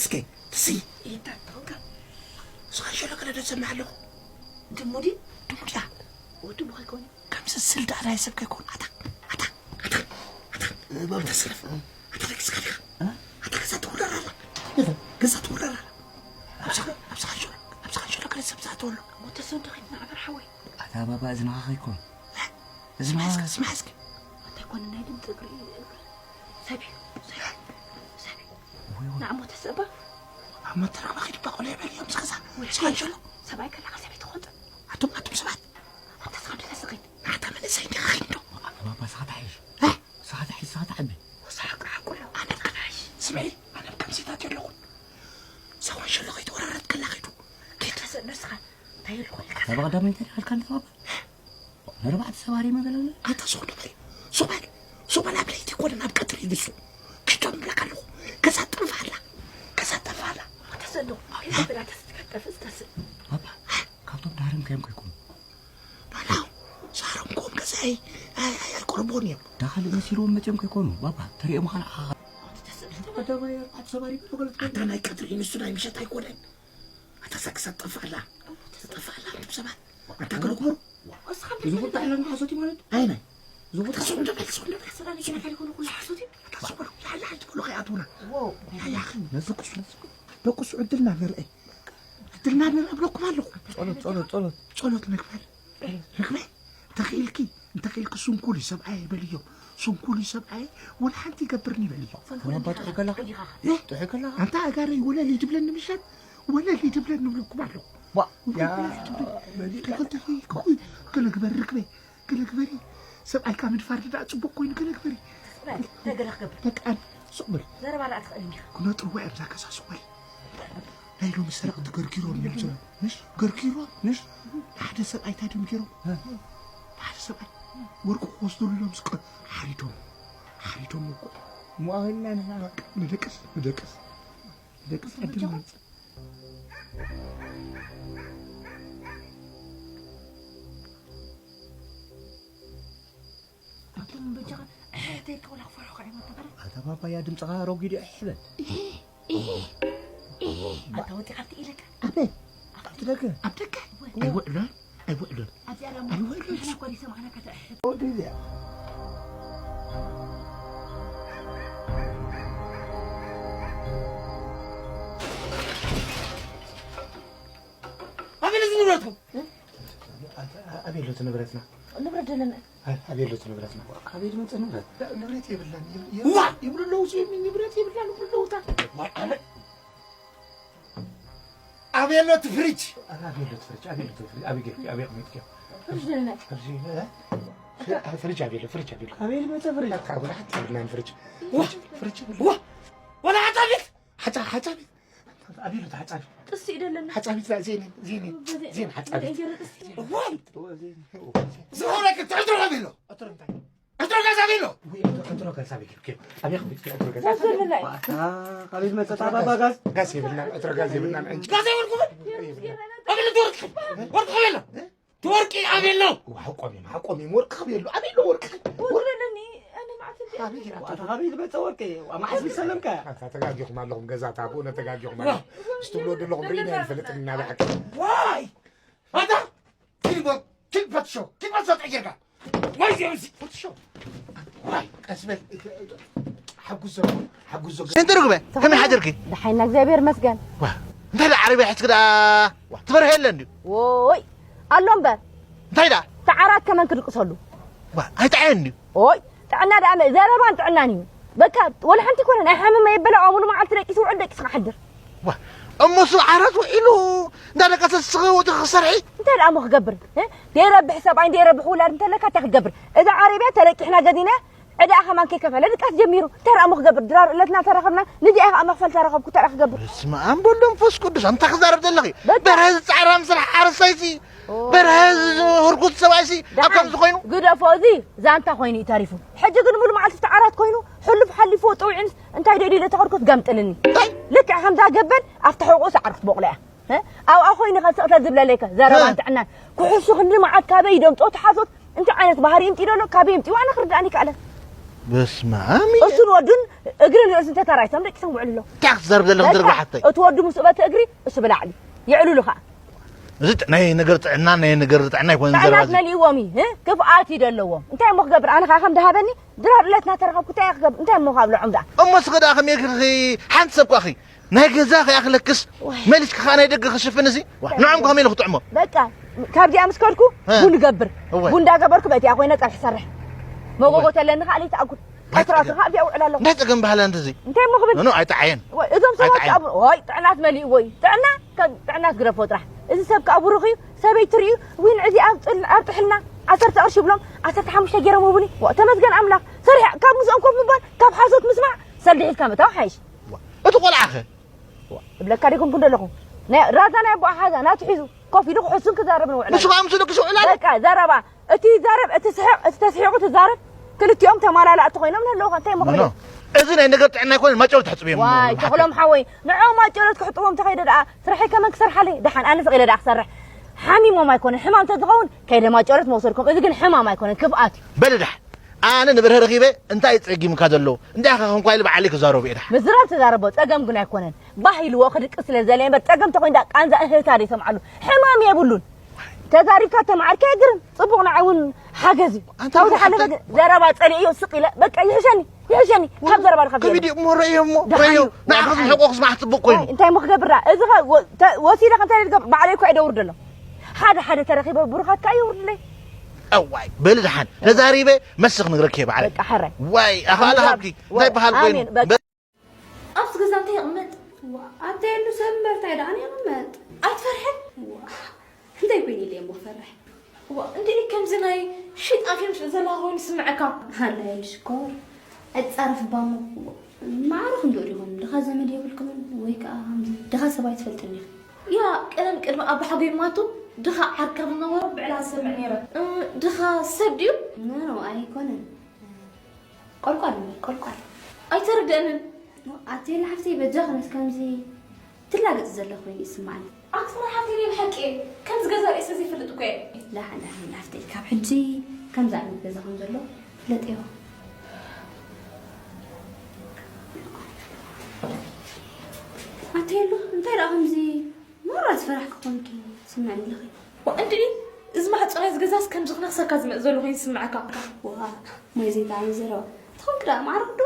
እስኪ ትሲ ኢታ ተውካ። ስኻ ሸሎ ከለ ደሰማ ኣለኹ። ድሙ ድዩ? ድሙ ድያ? ወዲ ሞ ከይኮነ። ከምዚ ስል ደኣ ናይ ሰብ ከይኮን። ኣታ ኣታ ኣታ ኣታ ባብ ተስረፍ። ኣታ ደቂስካ ዲኻ? ኣታ ገዛ ትውረር ኣላ። ገዛ ትውረር ኣላ። ኣብዛ ኣብዛ ሸሎ ኣብዛ ሸሎ ከለ ሰብ ዛተወሎ። ሞተ ሰው ደኺት ማዕበር ሓወይ። ኣታ ባባ እዝንኻ ከይኮን። እዝንኻ ስማዕስኪ ስማዕስኪ። እንታይ ኮነ ናይ ድምፂ እግሪ እግሪ። ሰብ እዩ ሰብ እዩ ሰብ እዩ። ወይ ወይ። ንዓሞ ተስእባ። ኣብ መተረኽባ ኺድ እባ ቆልዑ በልዮም ዝገዛ። ወይ ስማን ሸሎ። ሰብኣይ ከላኻ ሰበይቲ ትኾንጥ። ኣቱም ኣቱም ሰባት። ኣታ ስኻ ደላ ስኺት። ንዓታ መንእሰይ እንዲኻ ኺድ እንዶ። ኣታ ባባ ስኻ ተሓይሽ። እ? ስኻ ተሓይሽ ስኻ ተዓቢ። ወሳሓቅ ሓቁሎ ኣነ ከናሽ። ስምዒ ኣነ ከምዚታት የለኹን። ሰዋን ሸሎ ኸይተወራረት ከላ ኺዱ። ኬድ ተስእ ንስኻ እንታይ የልኩ ኢልካ። ሰባ ቀዳማይ እንታይ ኢልካ እንተ ባባ? ንርባዕተ ሰባሪ መገለለ ኣታ ሱቕ ንበል ሱቕ በል ሱቕ በል ኣብ ለይቲ ኮነ ናብ ቀትሪ ንሱ ኪቶም እብለካ ኣለኹ። ከዛ ጠፋ ኣላ ከዛ ጠፋ ኣላ። ተሰዶ ከይተብላ ተስከጠፍ ዝተስእ ባባ ካብቶም ዳርም ከዮም ከይኮኑ ባላ ሳሮም ኮም ከዛይ ኣይቆርቦን እዮም። ዳኻል መሲልዎም መፅዮም ከይኮኑ ባባ ተሪኦም ኻል ዓኻ ተስእ ቀዳማይ ኣርባዕተ ሰባሪ ብሎ ገለት ኣታ ናይ ቀትሪ ንሱ ናይ ምሸት ኣይኮነን። ኣታ ሳክሳት ጠፋላ ጠፋላ ሰባት ኣታ ገለኩ እዚ ኹሉ ታሕለን ሓሶት እዩ ማለት ኣይነ እዚ ኹሉ ታሕለን ሓሶት እዩ ማለት ስራ ልጅ ነገር ይኮኑ ኩሉ ሓሶት እዩ። ኣታ ስበሉ ላላ ሓንቲ በሉ ከይኣትውና ያያኺ ነዚ ክሱ ነዚ ክሱ ደቅሱ ዕድልና ንርኢ ዕድልና ንርኢ እብለኩም ኣለኹ። ጸሎት ጸሎት ጸሎት ጸሎት ንግበር ንግበር ተኽኢልኪ እንተኽኢልኪ ስንኩል እዩ ሰብኣይ በልዮም። ስንኩል እዩ ሰብኣይ ወላ ሓንቲ ይገብርኒ በልዮም። ኣባ ጥዑይ ከለኻ እ? ጥዑይ ከለኻ ኣንታ ኣጋረይ ወለል ይድብለኒ ምሸት ወለል ይድብለኒ እብለኩም ኣለኹ። ዋ፣ ያ፣ ወለል ይድብለኒ። በሊዕ። ተኸልተኺ ክኹይ ገለ ግበሪ ርክበይ ገለ ግበሪ። ሰብኣይካ ምድፋር ድኣ ጽቡቕ ኮይኑ ገለ ግበሪ። ተገለ ክገብር። በቃ ሱቕ በል። ዘረባ ርኣ ትኽእል እንዲኻ። ክነጥርዎ እያ ብዛ ገዛ ሱቕ በል። ናይ ሎሚ ሰረቕቲ ገርጊሮም እዮም ዝብሉ። ምሽ? ገርጊሮም? ምሽ? ንሓደ ሰብኣይ እንታይ ድዮም ገይሮም? እ። ንሓደ ሰብኣይ ወርቂ ክወስዱሉ ኢሎም ዝቀ-፣ ሓሪዶም። ሓሪዶም እኮ። እሞ ኣበልና ንሕና በቃ ንደቅስ፣ ንደቅስ። ንደቅስ ዕድል ንመጽእ። ኣቶም በጃኻ እሕተይ ከውላ ክፈርሖ ከዒ መተበረ። ኣታ ባባያ ድምፅኻ ረጒዱ እሕ በል። ኣታ ወፂኻ ኣብቲ ኢለካ። ኣበይ? ኣብቲ ደገ። ኣብ ደገ? ኣይውዕሎን፣ ኣይውዕሎን። ኣብዚኣ ዳሞ ኣይውዕሎን። ንሕና እኮ ዘይሰማዕናካ ተእሕት። ወዲ እዚኣ። ኣበይ ነዚ ንብረትኩም? ኣበይ ኣሎ እቲ ንብረትና? ንብረት ደለና። ኣበይ ኣሎ እቲ ንብረትና? ኣበይ ዝመፀ ንብረት? ንብረት የብላን። ዋ! ይብሉ ኣለዉ፣ እዚኦም ንብረት የብላን፣ ይብሉ ኣለዉ። እታ ኣበይ ኣሎ እቲ ፍሪጅ? ኣበይ ኣሎ እቲ ፍሪጅ? ኣበይ ኣሎ እቲ ፍሪጅ? ኣበይ ገይርክዮ? ኣበይ ኣቐሚጥክዮ? ፍሪጅ ደለና። ፍሪጅ፣ እ? ፍሪጅ ኣበይ ኣሎ? ፍሪጅ ኣበይ ኣሎ? ኣበይ ዝመፀ ፍሪጅ? ካብ ሓንቲ የብልናን ፍሪጅ። ዋ! ፍሪጅ የብልና። ዋ! ወላ ሓፃቢት! ሓፃ-፣ ሓፃቢት! ኣበይ ኣሎ እቲ ሓፃቢት? ጥስቲ ደለና። ሓፃቢት ዜን፣ ዜን፣ ዜን ሓፃቢት። ዋይ! ዝኾነ ግን ትዕድሮ ከመይ ኣሎ? ዕትሮ እንታይ? ዕትሮ ጋዝ ኣበይ ኣሎ? ወይ ዕትሮ፣ ዕትሮ ጋዝ ኣበይ ገይርክዮ? ኣበይ ኣበይ ዕትሮ ጋዝ? ጋዝ ዘለና እዩ። ኣታ፣ ካበይ ዝመጸ ጣባ ጋዝ? ጋዝ የብልናን፣ ዕትሮ ጋዝ የብልናን። ዕንጭ- ጋዝ ኣይበልኩምን። ኣበይ ኣሎ እቲ ወርቂ? ወርቂ ከመይ ኣሎ? እቲ ወርቂ ኣበይ ኣሎ? ዋ፣ ሓቆም እዮም፣ ሓቆም እዮም። ወርቂ ከመይ ኣሎ? ኣበይ ኣሎ ወርቂ? ወርቂ ኣለኒ። ኣነ መዓት እንዲ ኣበይ ገይራ ኣታ ትወርቂ? ካበይ ዝመጸ ወርቂ? ዋ፣ መዓስ ዝሰለምካ? ኣታ ተጋጊኹም ኣለኹም፣ ገዛ እታ ብእውነት ተጋጊኹም ኣለኹም። ምስ ትብልዎ ዘለኹም ርኢና ኣይንፈልጥን ኢና ብሓቂ። ዋይ! ኣታ ኪድ በል፣ ኪድ ፈትሾ፣ ኪድ ፈትሾ ጥዕይ ጌርካ። ዋይ ዚኦም ሲ ፈትሾ። ዋይ፣ ቀስ በል። ሓጉዞ፣ ሓጉዞ። እንተ ርግበ፣ ከመይ ሓደርኪ? ደሓይና እግዚኣብሔር ይመስገን። ዋ፣ እንታይ ደኣ ዓረብያ ሒዝኪ ደኣ? ዋ፣ ትበርሀ የለ እንድዩ? ዎይ፣ ኣሎ እምበር። እንታይ ደኣ? ተዓራት ከመን ክድቅሰሉ? ዋ፣ ኣይጠዓየን እንድዩ? ኦይ፣ ጥዕና ደኣ መ-፣ ዘረባን ጥዕናን እዩ። በቃ፣ ወላ ሓንቲ ኮነ ናይ ሓመመ የበላ፣ ኣሙሉ መዓልቲ ደቂሱ ውዕል ደቂሱ ክሓድር። ዋ፣ እሞ እሱ ዓራት ውዒሉ እንዳደቀሰ ንስኺ ወጢኺ ክሰርሒ? እንታይ ደኣ እሞ ክገብር? እ? ዘይረብሕ ሰብኣይ፣ ዘይረብሕ ውላድ እንተለካ እንታይ ክትገብር? እዛ ዓረብያ ተለቂሕና ገዚእና፣ ዕዳኣ ከማን ከይከፈለ ድቃስ ጀሚሩ። እንታይ ደኣ እሞ ክገብር? ድራር እለትና ተረኸብና፣ ንዚኣ ከኣ መኽፈል ተረኸብኩ፣ እንታይ ደኣ ክገብር? በስመ ኣብ ወወልድ ወመንፈስ ቅዱስ፣ ኣንታ ክዛረብ ዘለኺ? በቃ። በርሀ ዝጻዕራ ምስራሕ ሓረስታይሲ፣ ኦ። በርሀ ዝ-፣ ህርኩት ሰብኣይሲ፣ ኣብ ደሓን ከምዚ ኮይኑ? ግደፎ፣ እዚ ዛንታ ኮይኑ እዩ ተሪፉ። ሕጂ ግን ሙሉ መዓልቲ ተዓራት ኮይኑ፣ ሕሉፍ ሓሊፍዎ ጥውዒንስ እንታይ ደልዩ ኢለ ተኸርኩስ ገምጥልኒ። እንታይ? ልክዕ ከምዛ ገበል ኣብቲ ሕቑኡ ሳዕሪ ክትበቑላ እያ። እ? ኣብኣ ኮይኑ ከ ስቕ ተዝብለለይከ ዘረባን እ። ጥዕናን። ኩሕሱ ክንዲ መዓት ካበይ ይደምጾ ትሓሶት እንታይ ዓይነት ባህሪ ይምጢ ደሎ ካበይ ይምጢ ዋና ክርዳእኒ ይከኣለን። በስመ ኣብ። እሱን ወዱን እግርን ርእስን ተታራይቶም ደቂሶም ውዕሉ ኣለዉ። እንታይ ክትዛረብ ዘለኹ? በቃ፣ ዝርግሐተይ። እቲ ወዱ ምስኡ በቲ እግሪ፣ እሱ ብላዕሊ። ይዕሉሉ ኸዓ። እዚ ጥ-፣ ናይ ነገር ጥዕና፣ ናይ ነገር ጥዕና ኣይኮነን ጥዕናት ዘረባ እዚ። መሊእዎም እዩ፣ እ? ክፍኣት እዩ ዘለዎም። እንታይ እሞ ክገብር? ኣነ ኸዓ ከም ድሃበኒ፣ ድራር ዕለት እናተረኸብኩ እንታይ እየ ክገብር? እንታይ እሞ ካብ ልዖም ደኣ? እሞ እስኺ ደኣ ከመይ ኢልኪ፣ ሓንቲ ሰብ እኳ እኺ፣ ናይ ገዛ ከይኣኽለክስ፣ ዋይ። መሊስኪ ኸዓ ናይ ደገ ክሽፍን እዚ? ዋ፣ ንዖም ከመይ ኢሉ ክጥዕሞ? በቃ፣ ካብዚኣ ምስ ከድኩ፣ እ። ቡን እገብር። እወ። ቡን እንዳገበርኩ በቲኣ ኮይነ ጸብሒ ሰርሕ። መጎጎ እወ። ተለኒ ኸዓ ለይትኣጉል። ናይ ቀትራቱ ጸገም። ኸዓ ኣብዚኣ ውዕል ኣለኹ። ናይ ጸገም ባህላ እንድዚ። እንታይ እሞ ክብል? ኖ፣ ኖ፣ ኣይጠዓየን። ወይ፣ እዞም ሰባት ኣይጠዓየን። ከኣ ቡ-፣ ወይ፣ ጥዕናት መሊእዎ እዩ። ጥዕና፣ ከም ጥዕናት ግደፎ ጥራሕ። እዚ ሰብ ከኣ ብሩኽ እዩ፣ ሰበይቲ ርእዩ፣ ወይ፣ ንዕዚ ኣብ ጥል-፣ ኣብ ጥሕልና ዓሰርተ ቅርሺ ይብሎም፣ ዓሰርተ ሓሙሽተ ገይሮም ህቡኒ። ዋ፣ ተመስገን ኣምላኽ። ሰሪሐ፣ ካብ ምስኦም ኮፍ ምባል፣ ካብ ሓሶት ምስማዕ፣ ሰልዲ ሒዝካ ምእታው ሓይሽ። ዋ፣ እቲ ቆልዓ ኸ? ዋ፣ እብለካ ዲኹም ኩን ዘለኹ። ናይ፣ ራዛ ናይ ኣቦኣ ሓዛ፣ ናቱ ሒዙ፣ ኮፍ ኢሉ ክሕሱን ክዛረብን ውዕል። ንሱ ከኣ ምስሉ ክስውዕል ኣሎ። በቃ፣ ዘረባ። እቲ ይዛረብ፣ እቲ ስሕቕ፣ እቲ ተስሒቑ ትዛረብ፣ ክልቲኦም ተማላላእቲ ኮይኖም ንህልውኻ፣ እንታይ እሞ ኖ፣ ኖ። ክብል? እዚ ናይ ነገር ጥዕና ኣይኮነን፣ ማጨሎት ተሕጽብዮም ዋይ፣ ሓፍተይ። ተኽሎም ሓወይ፣ ንዕኦም ማጨሎት ክሕጥቦም ተኸይደ ደኣ፣ ስርሐይ ከመን ክሰርሓለይ? ደሓን፣ ኣነስ ኢለ ደኣ ክሰርሕ። ሓሚሞም ኣይኮነን፣ ሕማም ተዝኸውን፣ ከይደ ማጨሎት መውሰድኩም። እዚ ግን ሕማም ኣይኮነን፣ ክፍኣት እዩ። በሊ ደሓን፣ ኣነ ንብርሀ ረኺበ፣ እንታይ ጸጊምካ ዘሎ? እንታይ ኢኻ ኮንኳ ኢለ ብዓለይ ክዛረቡ እየ ደሓን። ምዝራብ ተዛረቦ፣ ጸገም ግን ኣይኮነን። ባህ ኢልዎ ክድቅስ ስለ ዝደለየ እምበር፣ ጸገም ተኾይኑ ደኣ ቃንዛ እህህታ ደይሰምዓሉ። ሕማም የብሉን። ተዛሪብካ ተማዓርካ የግርም። ጽቡቕ ንዓይ እውን ሓገዝ እዩ። ኣንታ ካብኡ ዝሓለፈ ሓፍተይ ግን ዘረባ ጸሊእዮ ስቕ ኢለ፣ በቃ ይሕሸኒ፣ ይሕሸኒ። ካብ ዘረባ ድኻ ከመይ ድዩ እሞ ረእዮ እሞ፣ ደሓን ረእዮ። እዩ። ንዓኻ ደሓን እዩ። ዝሕቆ ክስማዕ ጽቡቕ ኮይኑ። ኣይ፣ እንታይ እሞ ክገብር ደኣ? እዚ ኸ ወ-፣ ተ-፣ ወሲደ ከ እንታይ ኢለ ዝገብር? ባዕለይ እኮ እየ ደውርደሎም። ሓደ ሓደ ተረኺበ ብሩኻት ከኣ የውርድለይ። እዋይ፣ በሊ ደሓን። ተዛሪበ መስኽ ንግረክ እየ ባዕለይ። በቃ ሕራይ። ዋይ፣ ኣኻሊ ምዝራብ። ሃብኪ። እንታይ ዋይ፣ በሃል ኮይኑ? ኣሜን፣ በቃ። በ- ኣብዚ ገዛ እንታይ ይቕመጥ? ዋ፣ ኣታ የሉ ሰብ እምበር እንታይ ደኣ ይቕመጥ? ኣይትፈርሕን? ዋ፣ እንታይ ኮይኑ ኢለ እሞ ክፈርሕ? ዋ፣ እንድዒ ከምዚ ናይ ሸይጣን ፊልም ዘላ ኮይኑ ይስምዓካ። ሃላ የሉ ሽኮር፣ ኣይትጻረፍ እባ እሞ። ማዕረ ክንድኡ ዲኹም? ድኻ ዘመድ የብልኩምን ወይ ከኣ ከምዚ ድኻ ሰብ ኣይትፈልጥን ኢኺ? ያ፣ ቀደም ቅድሚ ኣባሓጎይ ምማቱ ድኻ ዓርካ ዝነበሮ ብዕላ ዝሰምዕ ነይረ። እ፣ ድኻ ሰብ ድዩ? ኖ፣ ኖ፣ ኣይኮነን። ቆልቋል እምበር፣ ቆልቋል። ኣይተረድአንን። ኣቲ የለ ሓፍተይ፣ በጃኽንስ ከምዚ ትላገጽ ዘለኺ ኮይኑ ይስምዓኒ። ኣቲ ናይ ሓፍተይ ናይ ብሓቂ ከምዚ ገዛ ርእየ ስለ ዘይፈልጥ እኮ እየ። ደሓን፣ ደሓን የለ ሓፍተይ፣ ካብ ሕጂ ከምዚ ዓይነት ገዛ ከም ዘሎ ፍለጥዮ። ኣቲ የሉ፣ እንታይ ደኣ ከምዚ ማራ ዝፈራሕኪ ኮንኪ ትስምዕኒ ኣለኺ? ዋ፣ እንድዒ፣ እዚ ማዕጾ ናይዚ ገዛስ ከምዚ ክነኽሰካ ዝመጽእ ዘሎ ኮይኑ ይስምዓካ። ዋ፣ ሞይ ዘይተኣማመን ዘረባ። ተኾንኪ ደኣ ማዕረ ዶ?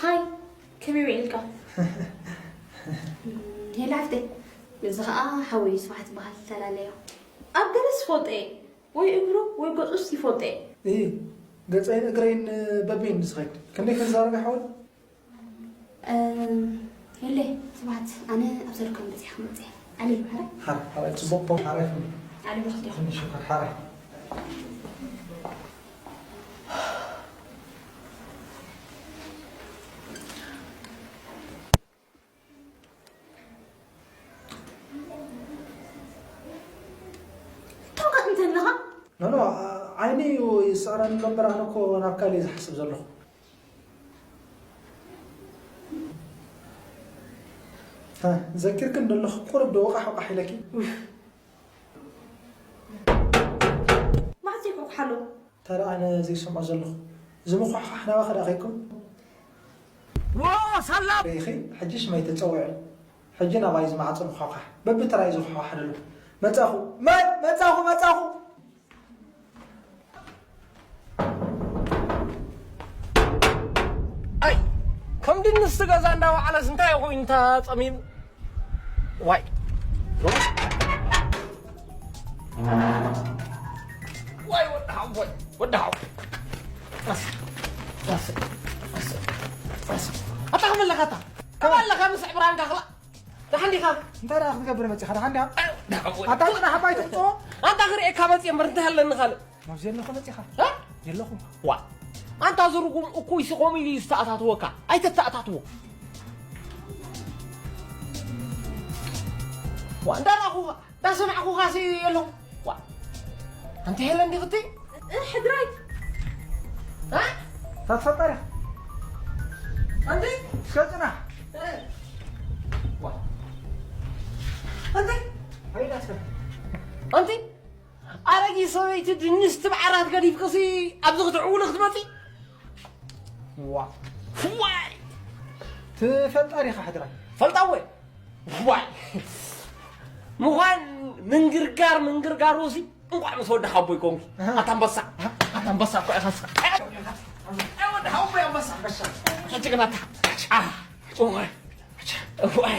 ሃይ፣ ከመይ ውዒልካ? ሄሎ ሓፍተይ፣ እዚ ኸኣ ሓወይ ስብሓት ይበሃል፣ ተላለዮ። ኣብ ገለስ ይፈልጦ እየ፣ ወይ እግሩ ወይ ገጹስ ይፈልጦ እየ። እይ፣ ገጸይን እግረይን በበይን ዝኸይድ። ክንደይ ክንዛረብ ይሓወይ? እ፣ የለ፣ ስብሓት፣ ኣነ ኣብ ዘለኩም በጺሐ ክመጽእ እየ። ዓለሉ፣ ሓራይ? ሓራይ፣ ሓራይ፣ ጽቡቕ ፖም፣ ሓራይ። ዓለሉ፣ ክልቲኹም። ትንሽ ሽኮር፣ ሓራይ። ተውቀጥ እንተለኻ? ኖ፣ ኖ፣ ዓ-፣ ዓይኒ እዩ ይስዕረኒ እምበር ኣነ እኮ ናብ ካልእ እየ ዝሓስብ ዘለኹ። ሀ፣ ዘኪርክን ዶ ኣለኹ? ቁሩብ ዶ ወቓሕ ወቓሕ ኢለኪ? ኡፍ። መዓስ ይኩሕኩሓ ኣሎ? እንታይ ደኣ ኣነ ዘይሰምዖ ዘለኹ? እዚ ምኹሕኳሕ ናባኺ ደኣ ከይኮን? ዎ፣ ሳላ! ኢኺ፣ ሕጂ ሽመይ ተጸዊዑ። ሕጂ ናባይ እዚ ማዕጾ ምኹሕኳሕ። በብተራ እዩ ዝኹሕኳሕ ዘሎ። መጻኹ፣ መ-፣ መጻኹ፣ መጻኹ። ኣይ፣ ከም ድንስ ገዛ እንዳወዓለስ እንታይ ኮይኑ ተጸሚሙ? ዋይ። ዋይ፣ ወዲ ሓወይ፣ ወዲ ሓወይ። ኣታ ከመለካ ኣታ? ከመለካ ምስ ዕብራንካ ክላ? ደሓን ዲኻ? እንታይ ደኣ ክትገብር መጺኻ? ደሓን ዲኻ? ኣታ ጽናሕ ኣባይ ትምጽኦ? ኣንታ ክርእየካ መጽየ እምበር እንታይ ኣለኒ ካልእ? ናብ ዘለኹ መጺኻ? እ? ዘለኹ። ዋ። ኣንታ ዝርጉም እኩይ ሲ ከምኡ ኢሉ እዩ ዝተኣታትወካ። ኣይተተኣታትዎ። ዋ፣ እንዳረኣኹኻ፣ እንዳሰማዕኩኻ ሲ የለኹ። ዋ። ኣንቲ ሄለን ዲኽቲ? እ፣ ሕድራይ። እ? እንታይ ትፈጠር ኢኻ? ኣንቲ፣ እስከ ጽናሕ። ዋ። ኣንቲ፣ ኣንቲ፣ ኣረጊት ሰበይቲ ድንሽ ትብዓራት ገዲፍክሲ ኣብዚ ክትዕውሊ ክትመጺ? ዋ። ዋይ! ትፈልጣ ዲኻ ሕድራ? ፈልጣ ወይ? ዋይ! ምዃን ምንግርጋር ምንግርጋር ሩሲ እንቋዕ ምስ ወዲ ሓቦይ ኮንኪ። ኣታ ኣንበሳ፣ ኣታ ኣንበሳ እኮ ኢኻ ንስኻ። ኣይ ወዲ ሓቦይ ኣንበሳ፣ ኣንበሳ። ሕጂ ግን ኣታ፣ አ፣ እዋይ፣ እዋይ።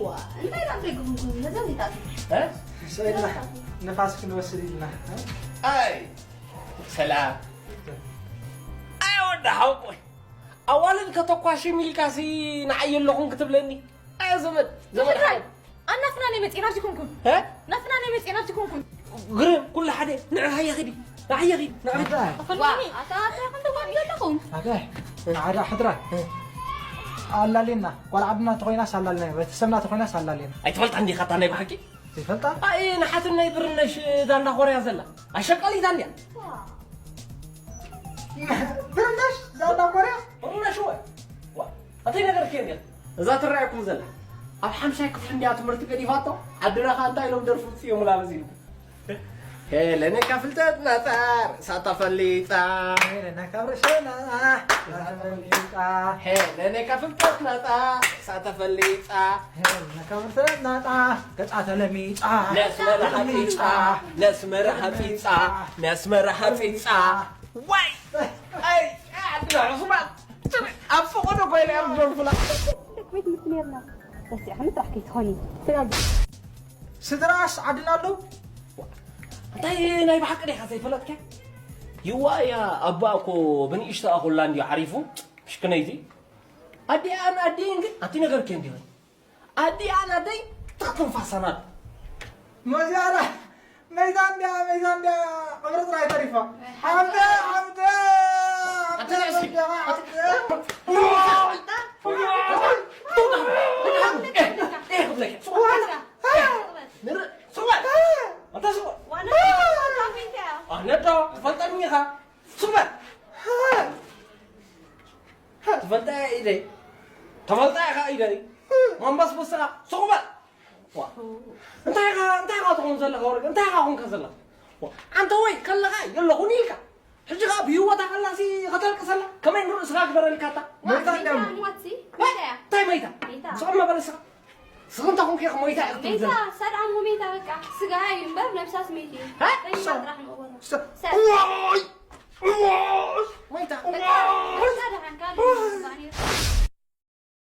ዋ፣ እንታይ ኢላ ዘይግብንኩም? ነዛ ዘይታቱ። እ? ሰይድና፣ ንፋስ ክንወስድ ኢልና። ኣይ፣ ሰላም። ኣይ ወዲ ሓቦይ። ኣዋልድ ከተኳሽም ኢልካሲ ንዓይ የለኹም ክትብለኒ? ኣየ ዘመድ፣ ዘመድ ብፍላይ ሓወይ። ኣናፍና ናይ መጺና ኣብዚ ኮንኩም። እ? ናፍና ናይ መጺና ኣብዚ ኮንኩም። ግርም፣ ኩሉ ሓደ፣ ንዕ ሃየ ኺዲ፣ ንዓየ ኺዲ፣ ንዕ። ኣታ፣ ኣፈላኒ። ኣታ፣ ኣታ፣ ክንተ ጓል ዘለኹም? ኣታ፣ ሓደ ሕድራ። ኣላሊና፣ ጓል ዓድና ተኾይናስ ኣላሊና፣ ቤተሰብና ተኾይናስ ኣላሊና። ኣይትፈልጣ እንዲኻ እታ ናይ ብሓቂ? ይፈልጣ? ኣይ፣ ንሓትን ናይ ብርነሽ እዛ እንዳ ኮርያ ዘላ። ኣሸቃሊታ እንድያ። ብርነሽ እዛ እንዳ ኮርያ? ብርነሽ ወይ? ዋ፣ ኣተይ ነገር ከ እንድያ? እዛ ትረኣየኩም ዘላ። ኣብ ሓምሻይ ክፍሊ እንድያ ትምህርቲ ገዲፋቶ። ዓድና ኸ እንታይ ኢሎም ደርፉ ጽዮሙላ በዚሉ። ሄለነ ካብ ፍልጠት ናጻ ርእሳ ተፈሊጣ። ሄለነ ካብ ርእሰና ተፈሊጣ። ሄለነ ካብ ፍልጠት ናጻ ርእሳ ተፈሊጣ። ሄለነ ካብ ፍልጠት ናጻ ገጻ ተለሚጻ። ነስመራ ሃጺጻ፣ ነስመራ ሃጺጻ፣ ነስመራ ሃጺጻ። ዋይ! ኣይ፣ ኣድና ዑስማን። ኣብ ፈቐዶ ኮይነ ኣብ ዶርፍላ። ቤት ትምህርቲ ነርና። በስ ዓመት ጥራሕ ከይትኾኒ። ስድራስ ዓድና ኣለዉ? እንታይ ናይ ብሓቂ ዲኻ ዘይፈለጥካ? ይዋ እያ ኣባ እኮ ብንእሽተኣ ኮላ እንድዩ ዓሪፉ፣ ምሽክነይቲ። ኣዲኣን ኣዲን ግን ኣቲ ነገር ከ እንዲሆን? ኣዲኣን ኣደይ ትኽትንፋሰናል። መዚኣና መይዛ እንድያ፣ መይዛ እንድያ፣ ቀብሪ ጥራይ ተሪፋ። ሓብተ፣ ሓብተ፣ ሓብተ፣ ኣተ እስኪ፣ ሓብተ፣ ሓብተ። ኣነ ዶ ትፈልጠኒ ኢኻ? ስቕ በል። ትፈልጣ እያ ኢደይ። ተፈልጣ ኢኻ ኢደይ። መንበስበስኻ ስቕ በል። ዋ። እንታይ ኢኻ፣ እንታይ ኢኻ ትኾን ዘለኻ ወረቀ? እንታይ ኢኻ ኮንካ ዘለኻ? ዋ። ኣንተ ወይ ከለኻ የለኹን ኢልካ። ሕጂ ኸኣ ብህይወታ ከላሲ ከተልቅሰላ? ከመይ ንርእስኻ ግበረልካ ኣታ? መይታ መይታ እንድያ። ንዋትሲ? መይታ እያ። እንታይ መይታ? መይታ። ስቕ መበል ስኻ። ስኽ እንተ ኮንካ ኢኻ ሞይታ ኢኻ ክትብል መይታ፣ ዘለኻ። ሰድዓ ሞ መይታ በቃ። ስጋ እዩ እምበር ነብሳስ መይት እዩ። ሃ? መይታ ጥራሕ ንቕበሮ። ስ-፣ ሰ- ዋይ! ዋይ!